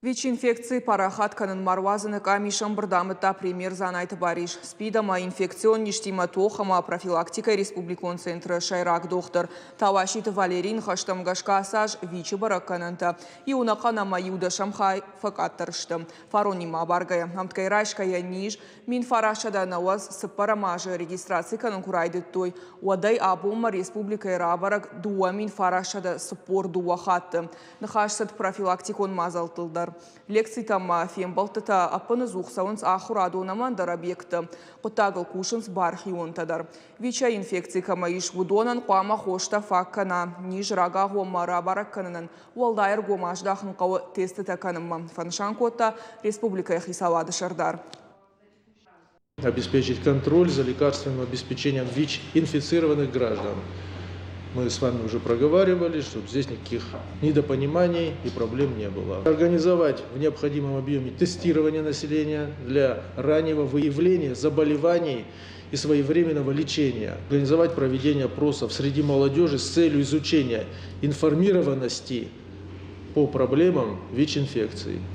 ВИЧ-инфекци парахат кӕнын ма руадзыны къамис ӕмбырд амыдта премьер Дзанайты Барис. СПИД ӕмӕ инфекцион низтимӕ тох ӕмӕ профилактикӕйы республикон центры сӕйраг дохтыр Тауаситы Валерийы ныхӕстӕм гӕсгӕ ацы аз ВИЧ-ы бӕрӕггӕнӕнтӕ иу ӕнӕхъӕн ӕмӕ иу дӕсӕм хай фӕкъаддӕр сты. Фаронимӕ абаргӕйӕ, ӕмткӕй райсгӕйӕ низ 1994 азы регистраци кӕнын куы райдыдтой, уӕдӕй абонмӕ республикӕйы рабӕрӕг 2942 хатты. Ныхас цыд профилактикон мадзӕлттыл дӕр. Лекцитӕ ӕмӕ фембӕлдтытӕ ӕппынӕдзух цӕуынц ахуырадон ӕмӕ ӕндӕр объектты. Хъуыддагыл кусынц бархионтӕ дӕр. ВИЧ-ӕй инфекци кӕмӕ ис, уыдонӕн хъуамӕ хостӕ фаг кӕна. Низ рагагъоммӕ рабӕрӕг кӕнынӕн уӕлдай ӕргом аздахын хъӕуы тестытӕ кӕнынмӕ, фӕнысан кодта республикӕйы хицауады сӕрдар. Обеспечить контроль за лекарственным обеспечением ВИЧ-инфицированных граждан. Мы с вами уже проговаривали, чтобы здесь никаких недопониманий и проблем не было. Организовать в необходимом объеме тестирование населения для раннего выявления заболеваний и своевременного лечения. Организовать проведение опросов среди молодежи с целью изучения информированности по проблемам ВИЧ-инфекции.